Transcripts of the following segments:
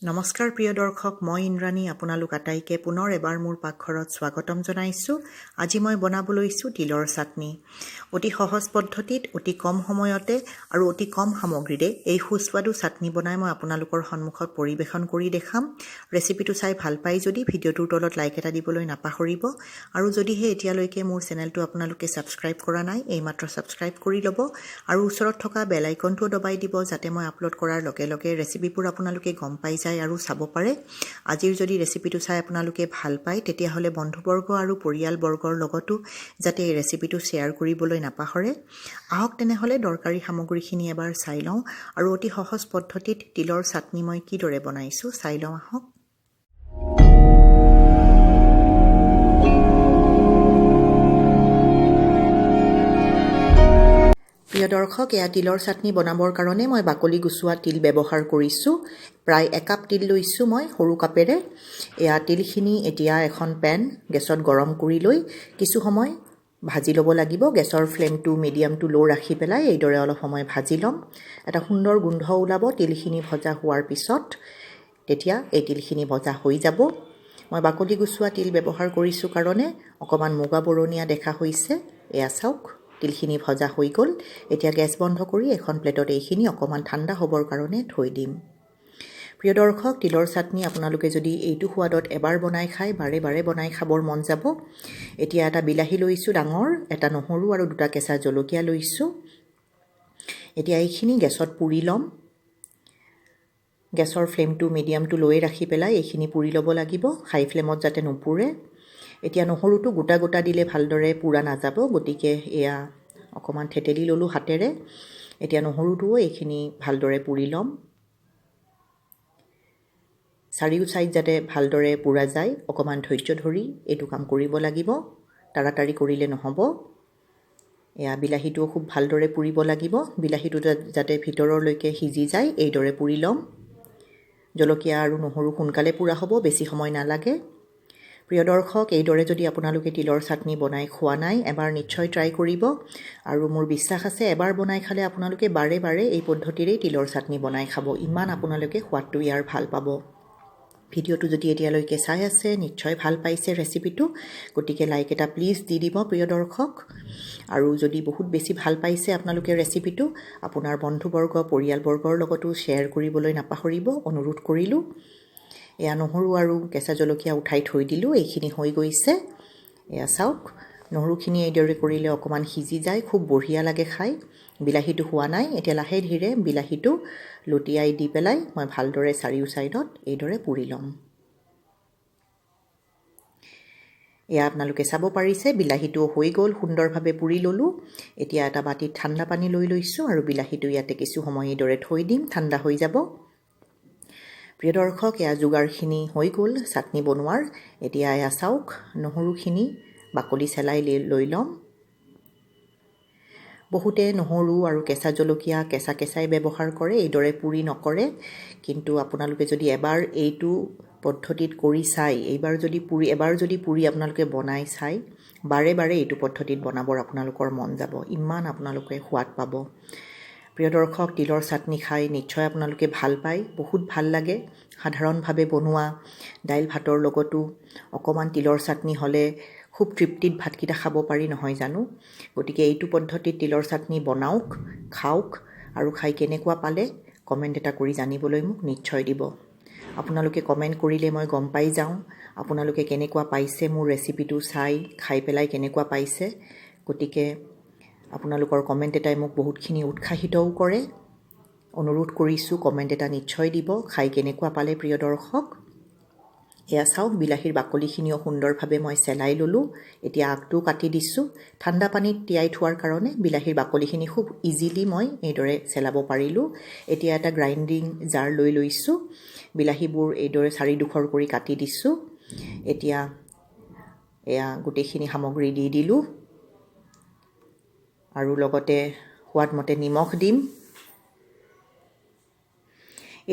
নমস্কাৰ প্ৰিয় দৰ্শক, মই ইন্দ্ৰাণী আপোনালোক আটাইকে পুনৰ এবাৰ মোৰ পাকঘৰত স্বাগতম জনাইছোঁ। আজি মই বনাব লৈছোঁ তিলৰ চাটনি। অতি সহজ পদ্ধতিত, অতি কম সময়তে আৰু অতি কম সামগ্ৰীৰে এই সুস্বাদু চাটনি বনাই মই আপোনালোকৰ সন্মুখত পৰিৱেশন কৰি দেখাম। ৰেচিপিটো চাই ভাল পাই যদি ভিডিঅ'টোৰ তলত লাইক এটা দিবলৈ নাপাহৰিব, আৰু যদিহে এতিয়ালৈকে মোৰ চেনেলটো আপোনালোকে ছাবস্ক্ৰাইব কৰা নাই, এইমাত্ৰ ছাবস্ক্ৰাইব কৰি ল'ব আৰু ওচৰত থকা বেল আইকনটোও দবাই দিব, যাতে মই আপলোড কৰাৰ লগে লগে ৰেচিপিবোৰ আপোনালোকে গম পাই যায় আৰু চাব পাৰে। আজিৰ যদি ৰেচিপিটো চাই আপোনালোকে ভাল পায়, তেতিয়াহ'লে বন্ধুবৰ্গ আৰু পৰিয়ালবৰ্গৰ লগতো যাতে এই ৰেচিপিটো শ্বেয়াৰ কৰিবলৈ নাপাহৰে। আহক তেনেহ'লে দৰকাৰী সামগ্ৰীখিনি এবাৰ চাই লওঁ আৰু অতি সহজ পদ্ধতিত তিলৰ চাটনি মই কিদৰে বনাইছোঁ চাই লওঁ আহক। প্ৰিয় দৰ্শক, এয়া তিলৰ চাটনি বনাবৰ কাৰণে মই বাকলি গুচোৱা তিল ব্যৱহাৰ কৰিছোঁ। প্ৰায় একাপ তিল লৈছোঁ মই সৰু কাপেৰে। এয়া তিলখিনি এতিয়া এখন পেন গেছত গৰম কৰি লৈ কিছু সময় ভাজি ল'ব লাগিব। গেছৰ ফ্লেমটো মিডিয়াম টু ল' ৰাখি পেলাই এইদৰে অলপ সময় ভাজি ল'ম। এটা সুন্দৰ গোন্ধ ওলাব তিলখিনি ভজা হোৱাৰ পিছত, তেতিয়া এই তিলখিনি ভজা হৈ যাব। মই বাকলি গুচোৱা তিল ব্যৱহাৰ কৰিছোঁ কাৰণে অকণমান মুগা বৰণীয়া দেখা হৈছে। এয়া চাওক, তিলখিনি ভজা হৈ গ'ল। এতিয়া গেছ বন্ধ কৰি এখন প্লেটত এইখিনি অকণমান ঠাণ্ডা হ'বৰ কাৰণে থৈ দিম। প্ৰিয় দৰ্শক, তিলৰ চাটনি আপোনালোকে যদি এইটো সোৱাদত এবাৰ বনাই খায়, বাৰে বাৰে বনাই খাবৰ মন যাব। এতিয়া এটা বিলাহী লৈছোঁ ডাঙৰ, এটা নহৰু আৰু দুটা কেঁচা জলকীয়া লৈছোঁ। এতিয়া এইখিনি গেছত পুৰি ল'ম। গেছৰ ফ্লেমটো মিডিয়াম টু ল'য়ে ৰাখি পেলাই এইখিনি পুৰি ল'ব লাগিব, হাই ফ্লেমত যাতে নুপুৰে। এতিয়া নহৰুটো গোটা গোটা দিলে ভালদৰে পুৰা নাযাব, গতিকে এয়া অকণমান থেতেলি ল'লোঁ হাতেৰে। এতিয়া নহৰুটোও এইখিনি ভালদৰে পুৰি ল'ম। চাৰিও ছাইড যাতে ভালদৰে পুৰা যায়, অকণমান ধৈৰ্য ধৰি এইটো কাম কৰিব লাগিব, তাড়াতাড়ি কৰিলে নহ'ব। এয়া বিলাহীটোও খুব ভালদৰে পুৰিব লাগিব, বিলাহীটো যাতে ভিতৰলৈকে সিজি যায় এইদৰে পুৰি ল'ম। জলকীয়া আৰু নহৰু সোনকালে পুৰা হ'ব, বেছি সময় নালাগে। প্ৰিয় দৰ্শক, এইদৰে যদি আপোনালোকে তিলৰ চাটনি বনাই খোৱা নাই, এবাৰ নিশ্চয় ট্ৰাই কৰিব। আৰু মোৰ বিশ্বাস আছে এবাৰ বনাই খালে আপোনালোকে বাৰে বাৰে এই পদ্ধতিৰেই তিলৰ চাটনি বনাই খাব, ইমান আপোনালোকে সোৱাদটো ইয়াৰ ভাল পাব। ভিডিঅ'টো যদি এতিয়ালৈকে চাই আছে, নিশ্চয় ভাল পাইছে ৰেচিপিটো, গতিকে লাইক এটা প্লিজ দি দিব প্ৰিয় দৰ্শক। আৰু যদি বহুত বেছি ভাল পাইছে আপোনালোকে ৰেচিপিটো, আপোনাৰ বন্ধুবৰ্গ পৰিয়ালবৰ্গৰ লগতো শ্বেয়াৰ কৰিবলৈ নাপাহৰিব, অনুৰোধ কৰিলোঁ। এয়া নহৰু আৰু কেঁচা জলকীয়া উঠাই থৈ দিলোঁ, এইখিনি হৈ গৈছে। এয়া চাওক, নহৰুখিনি এইদৰে কৰিলে অকণমান সিজি যায়, খুব বঢ়িয়া লাগে খাই। বিলাহীটো হোৱা নাই, এতিয়া লাহে ধীৰে বিলাহীটো লটিয়াই দি পেলাই মই ভালদৰে চাৰিও ছাইডত এইদৰে পুৰি ল'ম। এয়া আপোনালোকে চাব পাৰিছে, বিলাহীটো হৈ গ'ল, সুন্দৰভাৱে পুৰি ল'লোঁ। এতিয়া এটা বাতিত ঠাণ্ডা পানী লৈ লৈছোঁ আৰু বিলাহীটো ইয়াতে কিছু সময় এইদৰে থৈ দিম, ঠাণ্ডা হৈ যাব। প্ৰিয় দৰ্শক, এয়া যোগাৰখিনি হৈ গ'ল চাটনি বনোৱাৰ। এতিয়া এয়া চাওক, নহৰুখিনি বাকলি চেলাই লৈ ল'ম। বহুতে নহৰু আৰু কেঁচা জলকীয়া কেঁচা কেঁচাই ব্যৱহাৰ কৰে, এইদৰে পুৰি নকৰে। কিন্তু আপোনালোকে যদি এবাৰ এইটো পদ্ধতিত কৰি চাই, এইবাৰ যদি পুৰি, এবাৰ যদি পুৰি আপোনালোকে বনাই চাই, বাৰে বাৰে এইটো পদ্ধতিত বনাবৰ আপোনালোকৰ মন যাব, ইমান আপোনালোকে সোৱাদ পাব। প্ৰিয় দৰ্শক, তিলৰ চাটনি খাই নিশ্চয় আপোনালোকে ভাল পায়, বহুত ভাল লাগে। সাধাৰণভাৱে বনোৱা দাইল ভাতৰ লগতো অকণমান তিলৰ চাটনি হ'লে খুব তৃপ্তিত ভাতকেইটা খাব পাৰি, নহয় জানো? গতিকে এইটো পদ্ধতিত তিলৰ চাটনি বনাওক, খাওক আৰু খাই কেনেকুৱা পালে কমেণ্ট এটা কৰি জানিবলৈ মোক নিশ্চয় দিব। আপোনালোকে কমেণ্ট কৰিলে মই গম পাই যাওঁ আপোনালোকে কেনেকুৱা পাইছে মোৰ ৰেচিপিটো চাই, খাই পেলাই কেনেকুৱা পাইছে। গতিকে আপোনালোকৰ কমেণ্ট এটাই মোক বহুতখিনি উৎসাহিতও কৰে। অনুৰোধ কৰিছোঁ, কমেণ্ট এটা নিশ্চয় দিব, খাই কেনেকুৱা পালে প্ৰিয় দৰ্শক। এয়া চাওক, বিলাহীৰ বাকলিখিনিও সুন্দৰভাৱে মই চেলাই ল'লোঁ। এতিয়া আগটোও কাটি দিছোঁ। ঠাণ্ডা পানীত তিয়াই থোৱাৰ কাৰণে বিলাহীৰ বাকলিখিনি খুব ইজিলি মই এইদৰে চেলাব পাৰিলোঁ। এতিয়া এটা গ্ৰাইণ্ডিং জাৰ লৈ লৈছোঁ, বিলাহীবোৰ এইদৰে চাৰিডোখৰ কৰি কাটি দিছোঁ। এতিয়া এয়া গোটেইখিনি সামগ্ৰী দি দিলোঁ আৰু লগতে সোৱাদমতে নিমখ দিম।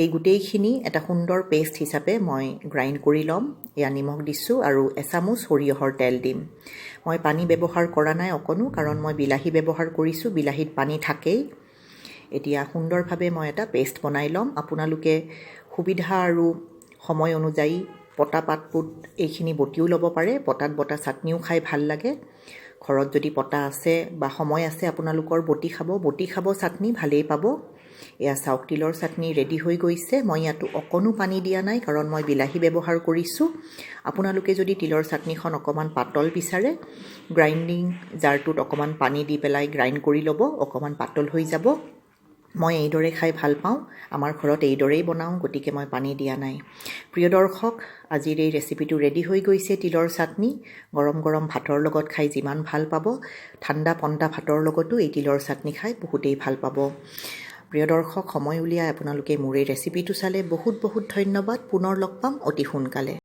এই গোটেইখিনি এটা সুন্দৰ পেষ্ট হিচাপে মই গ্ৰাইণ্ড কৰি ল'ম। এয়া নিমখ দিছোঁ আৰু এচামুচ সৰিয়হৰ তেল দিম। মই পানী ব্যৱহাৰ কৰা নাই অকণো, কাৰণ মই বিলাহী ব্যৱহাৰ কৰিছোঁ, বিলাহীত পানী থাকেই। এতিয়া সুন্দৰভাৱে মই এটা পেষ্ট বনাই ল'ম। আপোনালোকে সুবিধা আৰু সময় অনুযায়ী পতা পাতটোত এইখিনি বটিও ল'ব পাৰে। পতাত বটা চাটনিও খাই ভাল লাগে। ঘৰত যদি পতা আছে বা সময় আছে আপোনালোকৰ, বটি খাব, বটি খাব চাটনি ভালেই পাব। এয়া চাওক, তিলৰ চাটনি ৰেডি হৈ গৈছে। মই ইয়াতো অকণো পানী দিয়া নাই, কাৰণ মই বিলাহী ব্যৱহাৰ কৰিছোঁ। আপোনালোকে যদি তিলৰ চাটনিখন অকণমান পাতল বিচাৰে, গ্ৰাইণ্ডিং জাৰটোত অকণমান পানী দি পেলাই গ্ৰাইণ্ড কৰি ল'ব, অকণমান পাতল হৈ যাব। মই এইদৰে খাই ভাল পাওঁ, আমাৰ ঘৰত এইদৰেই বনাওঁ, গতিকে মই পানী দিয়া নাই। প্ৰিয় দৰ্শক, আজিৰ এই ৰেচিপিটো ৰেডি হৈ গৈছে। তিলৰ চাটনি গৰম গৰম ভাতৰ লগত খাই যিমান ভাল পাব, ঠাণ্ডা পন্তা ভাতৰ লগতো এই তিলৰ চাটনি খাই বহুতেই ভাল পাব। প্ৰিয় দৰ্শক, সময় উলিয়াই আপোনালোকে মোৰ এই ৰেচিপিটো চালে, বহুত বহুত ধন্যবাদ। পুনৰ লগ পাম অতি সোনকালে।